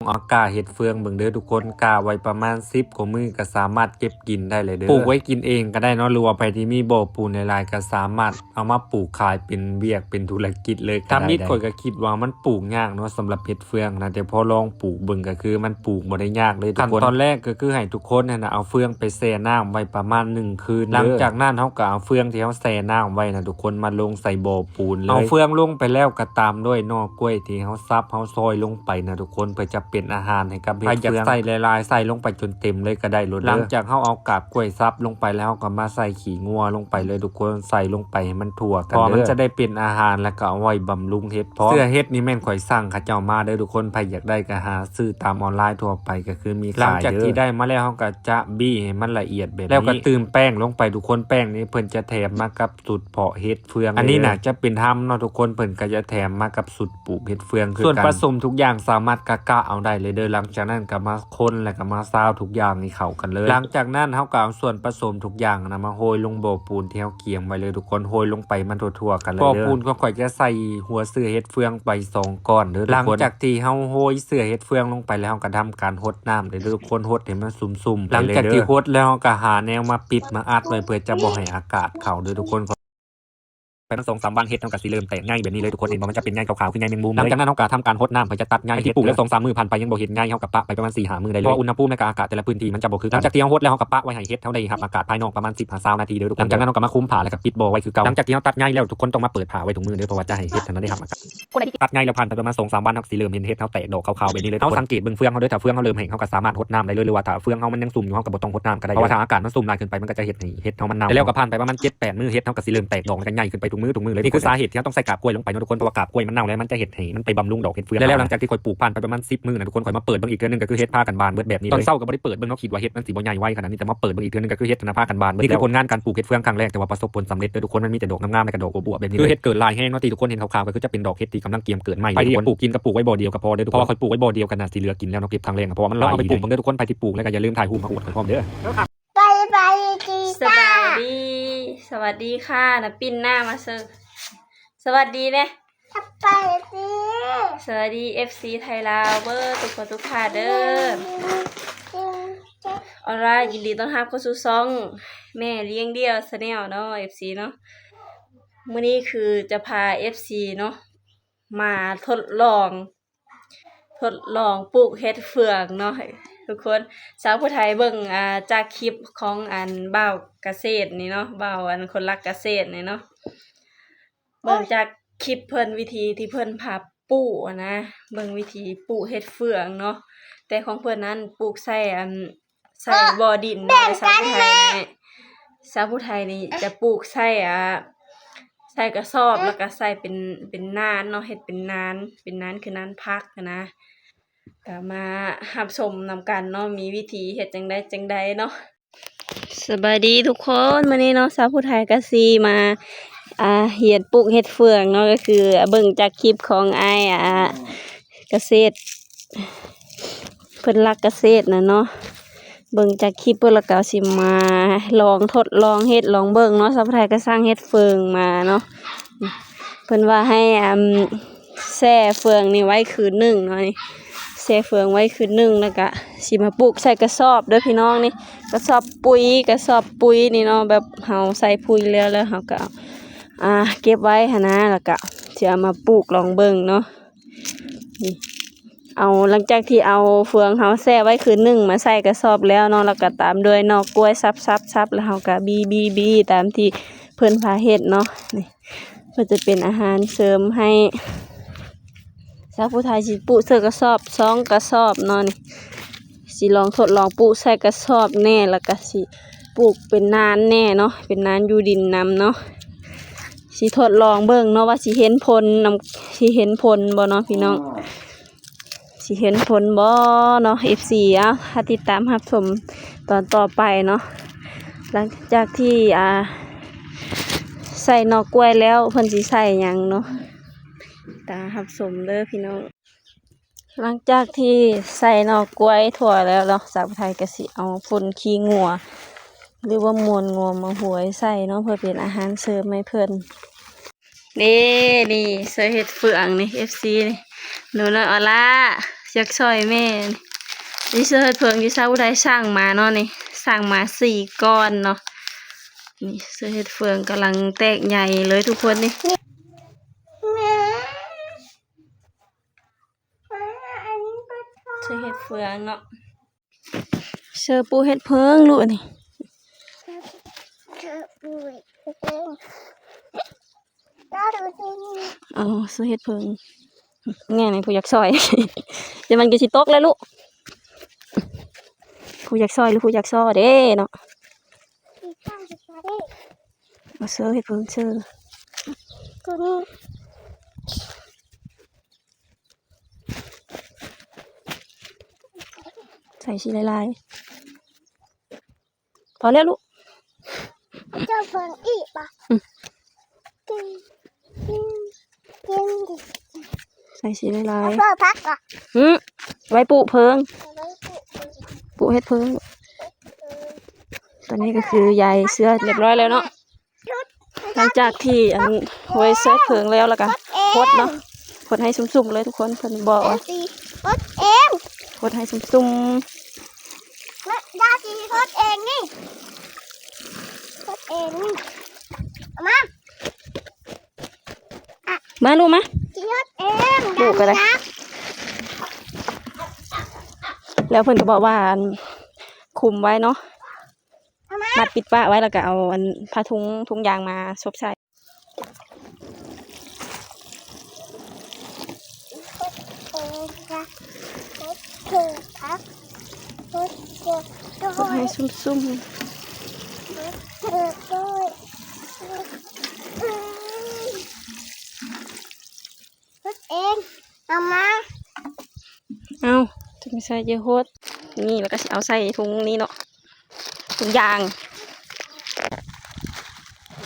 ອາກ້າເຮັດເຟືອງເບິ່ງເດີທຸກຄົນ, ກ້າໄວ້ປະມານສິບກວ່າມື້ກໍສາມາດເກັບກິນໄດ້ເລີຍເດີ. ປູກໄວ້ກິນເອງກໍໄດ້ເນາະ ຫຼືວ່າໃຜທີ່ມີບໍ່ປູນຫຼາຍໆກໍສາມາດເອົາມາປູກຂາຍເປັນວຽກເປັນທຸລະກິດເລີຍກໍໄດ້. ທຳອິດຂ້ອຍກໍຄິດວ່າມັນປູກຍາກເນາະ ສຳລັບເຮັດເຟືອງນະ, ແຕ່ພໍລອງປູກເບິ່ງກໍຄືມັນປູກບໍ່ໄດ້ຍາກເລີຍທຸກຄົນ. ຂັ້ນຕອນແລກກໍຄືໃຫ້ທຸກຄົນຫັ້ນນະ ເອົາເຟືອງໄປແຊ່ນ້ຳໄວ້ປະມານໜຶ່ງຄືນເດີ. ຫຼັງຈາກນັ້ນເຮົາກໍເອົາເຟືອງທີ່ເຮົາແຊ່ນ້ຳໄວ້ນະທຸກຄົນ ມາລົງໃສ່ບໍ່ ປູນເລີຍ. ເອົາເຟືອງລົງໄປແລ້ວກໍຕາມດ້ວຍໜໍ່ກ້ວຍທີ່ເຮົາສັບເຮົາຊອຍລົງໄປນະທຸກຄົນ ເພື່ອຈະເປັນອາຫານໃຫ້ກັບເຫັດເຟືອງ. ໃຜຢາກໃສ່ຫຼາຍໆ ໃສ່ລົງໄປຈົນເຕັມເລີຍກໍໄດ້ໂລດເດີ. ຫຼັງຈາກເຮົາເອົາກາບກ້ວຍສັບລົງໄປແລ້ວ ເຮົາກໍມາໃສ່ຂີ້ງົວລົງໄປເລີຍທຸກຄົນ, ໃສ່ລົງໄປໃຫ້ມັນທົ່ວກັນເດີ ເພາະວ່າມັນຈະໄດ້ເປັນອາຫານ ແລ້ວກໍເອົາໄວ້ບຳລຸງເຫັດພ້ອມ. ເຊື້ອເຫັດນີ້ແມ່ນຂ້ອຍສັ່ງເຂົາເຈົ້າມາເດີທຸກຄົນ, ໃຜຢາກໄດ້ກໍຫາຊື້ຕາມອອນລາຍທົ່ວໄປກໍຄືມີຂາຍເດີ. ຫຼັງຈາກທີ່ໄດ້ມາແລ້ວ ເຮົາກໍຈະບີ້ໃຫ້ມັນລະອຽດແບບນີ້ ແລ້ວກໍຕື່ມແປ້ງລົງໄປທຸກຄົນ. ແປ້ງນີ້ເພິ່ນຈະແຖມມາກັບ ສູດເພາະເຫັດເຟືອງ. ອັນນີ້ໜ້າຈະເປັນຮຳເນາະທຸກຄົນ, ເພິ່ນກໍຈະແຖມມາກັບສູດປູກເຫັດເຟືອງຄືກັນ. ສ່ວນປະສົມທຸກຢ່າງສາມາດກະກະເອົາໄດ້ເລີຍເດີ. ຫຼັງຈາກນັ້ນກໍມາຄົນ ແລ້ວກໍມາຊາວທຸກຢ່າງໃຫ້ເຂົ້າກັນເລີຍ. ຫຼັງຈາກນັ້ນເຮົາກໍເອົາສ່ວນປະສົມທຸກຢ່າງນະມາໂຮຍລົງບໍ່ປູນທີ່ເຮົາກຽມໄວ້ເລີຍທຸກຄົນ, ໂຮຍລົງໄປມັນທົ່ວໆກັນເລີຍເດີ. ບໍ່ປູນຂອງຂ້ອຍຈະໃສ່ຫົວເຊື້ອເຫັດເຟືອງໄປສອງກ້ອນເດີທຸກຄົນ. ຫຼັງຈາກທີ່ເຮົາໂຮຍເຊື້ອເຫັດເຟືອງລົງໄປແລ້ວ ເຮົາກໍທຳການຫົດນ້ຳເດີທຸກຄົນ, ຫົດໃຫ້ມັນຊຸ່ມໆໄປເລີຍເດີ. ຫຼັງຈາກທີ່ຫົດແລ້ວ ເຮົາກໍຫາແນວມາປິດມາອັດໄວ້ ເພື່ອຈະບໍ່ໃຫ້ອາກາດເຂົ້າເດີທຸກຄົນ. ໄປປະມານສອງສາມວັນ ເຫັດເຮົາກໍຊິເລີ່ມແຕກໃຍແບບນີ້ເລີຍທຸກຄົນ. ເຫັນບໍ່ ມັນຈະເປັນໃຍຂາວໆຄືໃຍແມງມຸມເລີຍ. ຫຼັງຈາກນັ້ນເຮົາກໍທຳການຫົດນ້ຳ ເພື່ອຈະຕັດໃຍ. ໃຜທີ່ປູກແລ້ວສອງສາມມື້ຜ່ານໄປຍັງບໍ່ເຫັນໃຍ ເຮົາກໍປະໄປປະມານສີ່ຫ້າມື້ໄດ້ເລີຍ ເພາະວ່າອຸນຫະພູມ ແລະກໍອາກາດແຕ່ລະພື້ນທີ່ມັນຈະບໍ່ຄືກັນ. ຫຼັງຈາກທີ່ເຮົາຫົດແລ້ວ ເຮົາກໍປະໄວ້ໃຫ້ເຫັດເຮົາໄດ້ຮັບອາກາດພາຍນອກປະມານສິບຫາຊາວນາທີເດີທຸກຄົນ. ຫຼັງຈາກນັ້ນເຮົາກໍມາຄຸມຜ້າ ແລ້ວກໍປິດບໍ່ໄວ້ຄືເກົ່າ. ຫຼັງຈາກທີ່ເຮົາຕັດໃຍແລ້ວ ທຸກຄົນຕ້ອງມາເປີດຜ້າໄວ້ທຸກມື້ເດີ ເພາະວ່າຈະໃຫ້ເຫັດຫັ້ນໄດ້ຮັບອາກາດ ຕັດໃຍແລ້ວ ຜ່ານໄປປະມານສອງສາມວັນ ເຮົາກໍຊິເລີ່ມເຫັນເຫັດເຮົາແຕກດອກຂາວໆແບບນີ້ເລີຍ. ເຮົາສັງເກດເບິ່ງເຟືອງເຮົາເດີ ຖ້າເຟືອງເຮົາເລີ່ມແຫ້ງ ເຮົາກໍສາມາດຫົດນ້ຳໄດ້ເລີຍ ຫຼືວ່າຖ້າເຟືອງເຮົາມັນຍັງຊຸ່ມຢູ່ ເຮົາກໍບໍ່ຕ້ອງຫົດນ້ຳກໍໄດ້ ເພາະວ່າຖ້າອາກາດມັນຊຸ່ມຫຼາຍເກີນໄປ ມັນກໍຈະເຮັດໃຫ້ເຫັດເຮົາມັນເນົ່າ. ແລ້ວກໍຜ່ານໄປປະມານເຈັດແປດມື້ ເຫັດເຮົາກໍຊິເລີ່ມແຕກດອກ ແລ້ວກໍໃຫຍ່ຂຶ້ນໄປທຸກມື້ທຸກມື້ເລີຍ. ນີ້ຄືສາເຫດທີ່ເຮົາຕ້ອງໃສ່ກາບກ້ວຍລົງໄປເນາະທຸກຄົນ, ເພາະວ່າກາບກ້ວຍມັນເນົ່າແລ້ວ ມັນຈະເຮັດໃຫ້ມັນໄປບຳລຸງດອກເຫັດເຟືອງ. ແລ້ວຫຼັງຈາກທີ່ຂ້ອຍປູກຜ່ານໄປປະມານສິບມື້ນະທຸກຄົນ, ຂ້ອຍມາເປີດເບິ່ງອີກເທື່ອໜຶ່ງ ກໍຄືເຫັດພາກັນບານເບິດແບບນີ້ເລີຍ. ຕອນເຊົ້າກໍບໍ່ໄດ້ເປີດເບິ່ງເນາະ, ຄິດວ່າເຫັດມັນຊິບໍ່ໃຫຍ່ໄວຂະໜາດນີ້, ແຕ່ມາເປີດເບິ່ງອີກເທື່ອໜຶ່ງ ກໍຄືເຫັດຫັ້ນນະພາກັນບານເບິດແລ້ວ. ນີ້ຄືຜົນງານການປູກເຫັດເຟືອງຄັ້ງແລກ ແຕ່ວ່າປະສົບຜົນສຳເລັດເດີທຸກຄົນ, ມັນມີແຕ່ດອກງາມໆ ແລະກະດອກອວບໆແບບນີ້ເລີຍ. ຄືເຫັດເກີດຫຼາຍແຮງເນາະ ທີ່ທຸກຄົນເຫັນຂາວໆ ກໍຄືຈະເປັນດອກເຫັດທີ່ກຳລັງກຽມເກີດໃໝ່. ໃຜທີ່ຢາກປູກກິນກໍປູກໄວ້ບໍ່ດຽວກໍພໍເດີທຸກຄົນ, ຂ້ອຍປູກໄວ້ບໍ່ດຽວກັນນະ ຊິເຫຼືອກິນແລ້ວເນາະ, ເກັບຄັ້ງແລກນະ ເພາະວ່າມັນຫຼາຍ. ລອງເອົາໄປປູກເບິ່ງເດີທຸກຄົນ, ໃຜທີ່ປູກແລ້ວກໍຢ່າລືມຖ່າຍຮູບມາອວດຂ້ອຍພ້ອມເດີ. ໄປໄປທີ່ ສະບາຍດີ ສະຫວັດດີຄ່ະ ນະປິ່ນໜ້າມາເຊີ ສະຫວັດດີແດ່ ສະບາຍດີ ສະຫວັດດີ ເອັຟຊີ ໄທລາວເບີດທຸກຄົນທຸກທ່ານເດີ. ອອນລາຍ ຍິນດີຕ້ອນຮັບເຂົ້າສູ່ຊ່ອງແມ່ລ້ຽງດ່ຽວ Channel ເນາະ ເອັຟຊີ ເນາະ. ມື້ນີ້ຄືຈະພາ ເອັຟຊີ ເນາະ ມາທົດລອງ ທົດລອງປູກເຫັດເຟືອງເນາະທຸກຄົນ. ສາວຜູ້ໄທເບິ່ງ ອ່າ ຈາກຄລິບຂອງອັນບ່າວກະເສດນີ້ເນາະ, ບ່າວອັນຄົນລັກກະເສດນີ້ເນາະ, ເບິ່ງຈາກຄລິບເພິ່ນ ວິທີທີ່ເພິ່ນພາປູກຫັ້ນນະ, ເບິ່ງວິທີປູກເຫັດເຟືອງເນາະ. ແຕ່ຂອງເພິ່ນນັ້ນປູກໃສ່ອັນ ໃສ່ບໍ່ດິນເນາະ, ແຕ່ສາວຜູ້ໄທນີ້ ສາວຜູ້ໄທນີ້ຈະປູກໃສ່ ອ່າ ໃສ່ກະສອບ ແລ້ວກະໃສ່ເປັນ ເປັນນານເນາະ, ເຮັດເປັນນານ ເປັນນານຄືນານຜັກຫັ້ນນະ. ກະມາຮັບຊົມນຳກັນເນາະ ມີວິທີເຮັດຈັ່ງໃດຈັ່ງໃດເນາະ. ສະບາຍດີທຸກຄົນ, ມື້ນີ້ເນາະ ສາວຜູ້ໄທກະຊິມາ ອ່າ ຮຽນປູກເຫັດເຟືອງເນາະ, ກະຄືເບິ່ງຈາກຄລິບຂອງອ້າຍ ອ່າ ກະເສດ ເພິ່ນລັກກະເສດນະເນາະ. ເບິ່ງຈາກຄລິບເພິ່ນ ແລ້ວກະຊິມາລອງທົດລອງເຮັດລອງເບິ່ງເນາະ. ສາວຜູ້ໄທກະສັ່ງເຫັດເຟືອງມາເນາະ, ເພິ່ນວ່າໃຫ້ ອັນ ແຊ່ເຟືອງນີ້ໄວ້ຄືນໜຶ່ງເນາະ, ນີ້ ແຊ່ເຟືອງໄວ້ຄືນໜຶ່ງ ແລ້ວກະຊິມາປູກໃສ່ກະສອບເດີພີ່ນ້ອງ. ນີ້ກະສອບປຸ໋ຍ ກະສອບປຸ໋ຍນີ້ເນາະ, ແບບເຮົາໃສ່ປຸ໋ຍແລ້ວ ແລ້ວເຮົາກະ ອ່າ ເກັບໄວ້ຫັ້ນນະ, ແລ້ວກະຊິເອົາມາປູກລອງເບິ່ງເນາະ. ນີ້ ເອົາ ຫຼັງຈາກທີ່ເອົາເຟືອງເຮົາແຊ່ໄວ້ຄືນໜຶ່ງມາໃສ່ກະສອບແລ້ວເນາະ, ແລ້ວກະຕາມດ້ວຍໜໍ່ກ້ວຍສັບໆໆ ແລ້ວເຮົາກະບີ້ໆຕາມທີ່ເພິ່ນພາເຮັດເນາະ. ນີ້ ເພື່ອຈະເປັນອາຫານເສີມໃຫ້ ສາວຜູ້ໄທຊິປູກໃສ່ກະສອບ ສອງກະສອບເນາະ. ນີ້ ຊິລອງທົດລອງປູກໃສ່ກະສອບແດ່ ແລ້ວກະຊິປູກເປັນນານແດ່ເນາະ, ເປັນນານຢູ່ດິນນຳເນາະ. ຊິທົດລອງເບິ່ງເນາະວ່າຊິເຫັນຜົນນຳ ຊິເຫັນຜົນບໍ່ເນາະພີ່ນ້ອງ, ຊິເຫັນຜົນບໍ່ເນາະ ເອັຟຊີ. ເອົາ ຖ້າຕິດຕາມຮັບຊົມຕອນຕໍ່ໄປເນາະ, ຫຼັງຈາກທີ່ ອ່າ ໃສ່ໜໍ່ກ້ວຍແລ້ວ ເພິ່ນຊິໃສ່ຫຍັງເນາະ, ຕາຮັບຊົມເດີພີ່ນ້ອງ. ຫຼັງຈາກທີ່ໃສ່ໜໍ່ກ້ວຍທົ່ວແລ້ວເນາະ, ສາວຜູ້ໄທກະຊິເອົາຝຸ່ນຂີ້ງົວ ຫຼືວ່າມູນງົວມາຫວຍໃສ່ເນາະ ເພື່ອເປັນອາຫານເສີມໃຫ້ເພິ່ນ. ເດ້ ນີ້ ເສື້ອເຫັດເຟືອງນີ້ ເອັຟຊີ ນີ້ ໜູນ້ອຍອອລາ ຢາກຊ່ອຍແມ່. ນີ້ເສື້ອເຮັດເຜິ້ງທີ່ຊາວຜູ້ໄທສັ່ງມາເນາະ ນີ້ ສັ່ງມາສີ່ກ້ອນເນາະ. ນີ້ເສື້ອເຮັດເຜິ້ງກຳລັງແຕກໃຫຍ່ເລີຍທຸກຄົນນີ້. ເສື້ອເຮັດເຜິ້ງເນາະ. ເຊີປູເຮັດເຜິ້ງລູກອັນນີ້. ອໍ ເຊີເຮັດເຜິ້ງ. ແມ່ນຜູ້ຢາກຊ່ອຍ. ດຽວມັນກໍຊິຕົກແລ້ວລູກ. ຜູ້ຢາກຊ່ອຍຫຼືຜູ້ຢາກສໍ້ເດ້ເນາະ. ເອົາເຊີເຮັດເຜິ້ງເຊີ. ຕົວນີ້ ໃສ່ສີຫຼາຍໆ. ພໍແລ້ວລູກ. ເຈົ້າເບິ່ງອີກບໍ່? ອືມ ກິນ ກິນ ກິນ. ໃສ່ສີຫຼາຍໆ. ເອົາເບິ່ງຜັກບໍ່? ອືມ ໄວ້ປູເຜິ້ງ ເອົາໄວ້ປູເຜິ້ງ ປູເຮັດເຜິ້ງ. ຕອນນີ້ກໍຄືຢາຍເຊື້ອຮຽບຮ້ອຍແລ້ວເນາະ. ຫຼັງຈາກທີ່ອັນໂຮຍເຊື້ອເຜິ້ງແລ້ວ ແລ້ວກໍຫົດເນາະ ຫົດໃຫ້ຊຸ່ມໆເລີຍທຸກຄົນ. ເພິ່ນບອກວ່າຫົດເອງ ຫົດໃຫ້ຊຸ່ມໆ. ແມ່ ຢາຊິຫົດເອງນີ້ ຫົດເອງນີ້. ເອົາມາ ມາລູກມາ ຊິຫົດເອງ ລູກກໍໄດ້. ແລ້ວເພິ່ນກໍບອກວ່າ ອັນ ຄຸມໄວ້ເນາະ ມັດປິດປາກໄວ້ ແລ້ວກໍເອົາອັນຜ້າທຸງ ທຸງຢາງມາສົບໃສ່. ເຮັດໃຫ້ຊຸ່ມໆ. ເຮັດເອງ ເອົາມາ. ເອົາ ຖືກໃສ່ເຢຍຫົດນີ້ ແລ້ວກໍຊິເອົາໃສ່ຖົງນີ້ເນາະ ຖົງຢາງ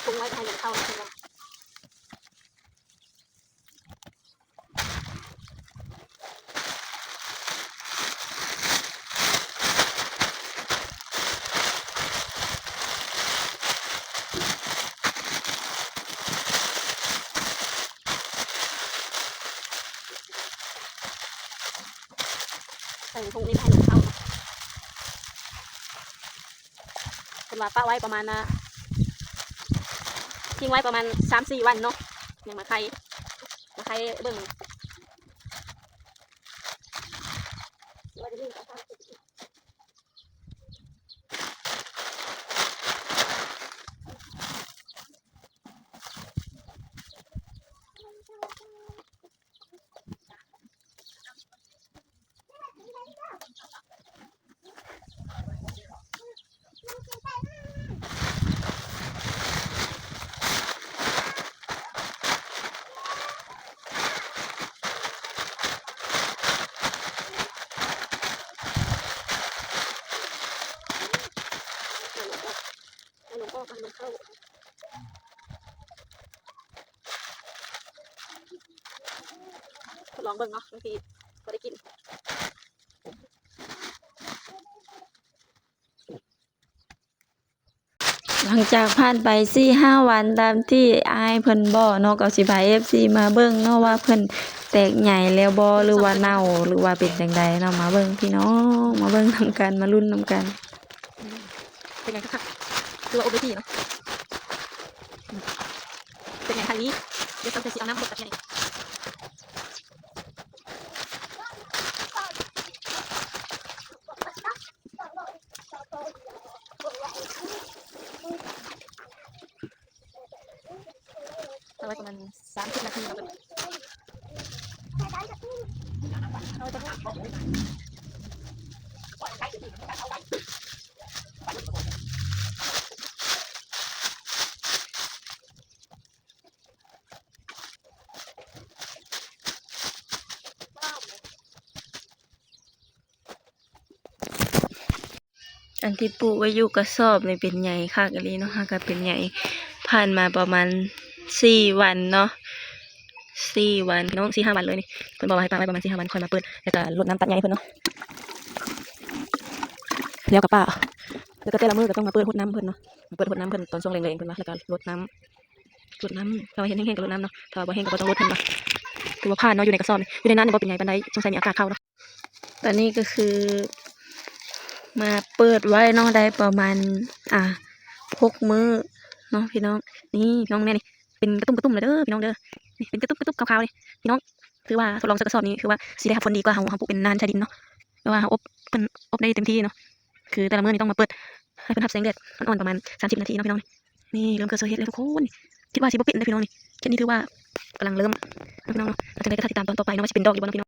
ຖົງໄວ້ໃຫ້ມັນເຂົ້າ. ໃສ່ຖົງນີ້ໃຫ້ມັນເຂົ້າ. ເພິ່ນວ່າປະໄວ້ປະມານ ອ່າ ຖິ້ມໄວ້ປະມານສາມສີ່ວັນເນາະ ຍັງມາໄຂ່ ມາໄຂ່ເບິ່ງ. ເອົາລົມອອກ ເອົາລົມເຂົ້າ. ທົດລອງເບິ່ງເນາະ ບາງທີບໍ່ໄດ້ກິນ. ຫຼັງຈາກຜ່ານໄປສີ່ຫ້າວັນຕາມທີ່ອ້າຍເພິ່ນບອກເນາະ ກໍຊິພາເອັຟຊີມາເບິ່ງເນາະ ວ່າເພິ່ນແຕກໃຫຍ່ແລ້ວບໍ່ ຫຼືວ່າເນົ່າ ຫຼືວ່າເປັນຈັ່ງໃດເນາະ. ມາເບິ່ງພີ່ນ້ອງ ມາເບິ່ງນຳກັນ ມາລຸ້ນນຳກັນ. ເປັນຫຍັງຄັກໆ ຄືວ່າອົບໄດ້ດີເນາະ. ເປັນຫຍັງຄັກນີ້ ດຽວເຮົາຈະຊິເອົານ້ຳບົດກັບໃຫຍ່. ເອົາໄວ້ປະມານສາມສິບນາທີເນາະ. ອັນທີ່ປູກໄວ້ຢູ່ກະສອບນີ້ເປັນໃຫຍ່ຄັກອີ່ຫຼີເນາະ ຫາກະເປັນໃຫຍ່. ຜ່ານມາປະມານສີ່ວັນເນາະ ສີ່ວັນພີ່ນ້ອງ ສີ່ຫ້າວັນເລີຍນີ້. ເພິ່ນບອກວ່າໃຫ້ປະໄວ້ປະມານສີ່ຫ້າວັນ ຄ່ອຍມາເປີດ ແລ້ວກະລົດນ້ຳຕັດໃຫຍ່ເພິ່ນເນາະ. ແລ້ວກະປະ ແລ້ວກະແຕ່ລະມື້ກະຕ້ອງມາເປີດຫົດນ້ຳເພິ່ນເນາະ ມາເປີດຫົດນ້ຳເພິ່ນຕອນຊ່ວງແລງໆ ເພິ່ນວ່າ ແລ້ວກະລົດນ້ຳ ລົດນ້ຳ ຖ້າວ່າແຫ້ງໆກະລົດນ້ຳເນາະ ຖ້າວ່າບໍ່ແຫ້ງກະບໍ່ຕ້ອງລົດເພິ່ນວ່າ. ຖືວ່າຜ່ານເນາະ ຢູ່ໃນກະສອບນີ້ ຢູ່ໃນນັ້ນບໍ່ເປັນຫຍັງປານໃດ ສົງໄສມີອາກາດເຂົ້າເນາະ. ຕອນນີ້ກໍຄືມາເປີດໄວ້ເນາະ ໄດ້ປະມານ ອ່າ ຫົກມື້ເນາະພີ່ນ້ອງ. ນີ້ພີ່ນ້ອງເບິ່ງແດ່ນີ້ ເປັນກະຕຸ່ມໆແລ້ວເດີພີ່ນ້ອງເດີ. ນີ້ເປັນກະຕຸ່ມໆຂາວໆນີ້ພີ່ນ້ອງ. ຄືວ່າທົດລອງໃສ່ກະສອບນີ້ ຄືວ່າຊິໄດ້ຮັບຜົນດີກວ່າເຮົາ ເຮົາປູກເປັນນານຊາຍດິນເນາະ ແບບວ່າເຮົາອົບ ເພິ່ນອົບໄດ້ເຕັມທີ່ເນາະ. ຄືແຕ່ລະມື້ນີ້ຕ້ອງມາເປີດໃຫ້ເພິ່ນຮັບແສງແດດອ່ອນໆປະມານສາມສິບນາທີເນາະພີ່ນ້ອງ. ນີ້ເລີ່ມເກີດໂຊເຫັດແລ້ວທຸກຄົນ. ຄິດວ່າຊິບໍ່ເປັນເດ້ພີ່ນ້ອງນີ້. ເຂດນີ້ຖືວ່າກຳລັງເລີ່ມເນາະພີ່ນ້ອງເນາະ. ຈັ່ງໃດກໍຖ້າຕິດຕາມຕອນຕໍ່ໄປເນາະ ວ່າຊິເປັນດອກຢູ່ບໍ່ເນາະພີ່ນ້ອງ.